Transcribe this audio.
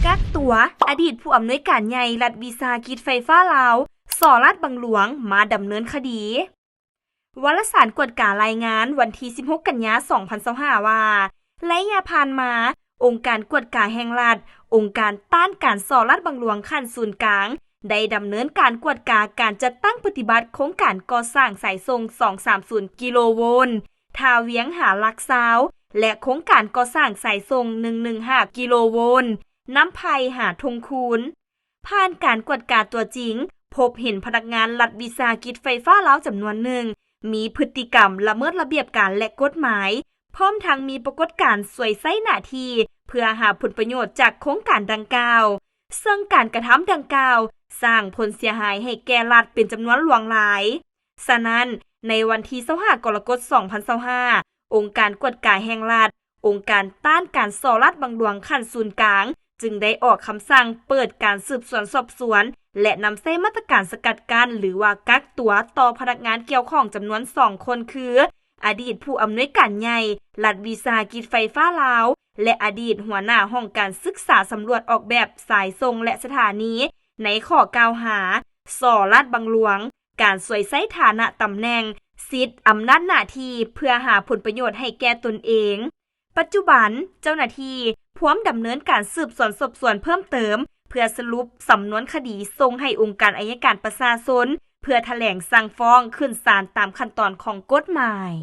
ກັກຕົວ ອະດີດຜູ້ອຳນວຍການໃຫຍ່ລັດວິສາຫະກິດໄຟຟ້າລາວ ສໍ ລາດບັງຫຼວງ ມາດຳເນີນຄະດີ. ວາລະສານກວດກາລາຍງານວັນທີສິບຫົກ ກັນຍາ ສອງພັນຊາວຫ້າ ວ່າ ໄລຍະຜ່ານມາ, ອົງການກວດກາແຫ່ງລັດ, ອົງການຕ້ານການສໍ້ລາດບັງຫຼວງຂັ້ນສູນກາງ ໄດ້ດຳເນີນການກວດກາການຈັດຕັ້ງປະຕິບັດໂຄງການກໍ່ສ້າງສາຍສົ່ງ ສອງສາມສູນ ກິໂລໂວນ ທ່າວຽງຫາຫຼັກຊາວ ແລະ ໂຄງການກໍ່ສ້າງສາຍສົ່ງ ໜຶ່ງໜຶ່ງຫ້າ ກິໂລໂວນ ນ້ຳໄຜ່ຫາທົ່ງຄູນ. ຜ່ານການກວດກາຕົວຈິງ, ພົບເຫັນພະນັກງານລັດວິສາຫະກິດໄຟຟ້າລາວຈຳນວນໜຶ່ງ ມີພຶດຕິກຳລະເມີດລະບຽບການ ແລະ ກົດໝາຍ, ພ້ອມທັງມີປາກົດການສວຍໃຊ້ໜ້າທີ່ເພື່ອຫາຜົນປະໂຫຍດຈາກໂຄງການດັ່ງກ່າວ, ເຊິ່ງການກະທຳດັ່ງກ່າວສ້າງຜົນເສຍຫາຍໃຫ້ແກ່ລັດເປັນຈຳນວນຫຼວງຫຼາຍ. ສະນັ້ນ, ໃນວັນທີຊາວຫ້າ ກໍລະກົດ ສອງພັນຊາວຫ້າ ອົງການກວດກາແຫ່ງລັດ, ອົງການຕ້ານການສໍ້ລາດບັງຫຼວງຂັ້ນສູນກາງ ຈຶ່ງໄດ້ອອກຄຳສັ່ງເປີດການສືບສວນສອບສວນ ແລະ ນຳໃຊ້ມາດຕະການສະກັດກັ້ນ ຫຼືວ່າກັກຕົວຕໍ່ພະນັກງານກ່ຽວຂ້ອງຈຳນວນສອງຄົນ ຄື ອະດີດຜູ້ອຳນວຍການໃຫຍ່ລັດວິສາຫະກິດໄຟຟ້າລາວ ແລະ ອະດີດຫົວໜ້າຫ້ອງການສຶກສາສຳຫຼວດອອກແບບສາຍສົ່ງ ແລະ ສະຖານີ ໃນຂໍ້ກ່າວຫາ ສໍ້ລາດບັງຫຼວງ, ການສວຍໃຊ້ຖານະຕຳແໜ່ງ, ສິດ, ອຳນາດໜ້າທີ່ເພື່ອຫາຜົນປະໂຫຍດໃຫ້ແກ່ຕົນເອງ. ປັດຈຸບັນ, ເຈົ້າໜ້າທີ່ພວມດຳເນີນການສືບສວນສອບສວນເພີ່ມເຕີມ ເພື່ອສະຫຼຸບສຳນວນຄະດີສົ່ງໃຫ້ອົງການໄອຍະການປະຊາຊົນ ເພື່ອຖະແຫຼງສັ່ງຟ້ອງຂຶ້ນສານຕາມຂັ້ນຕອນຂອງກົດໝາຍ.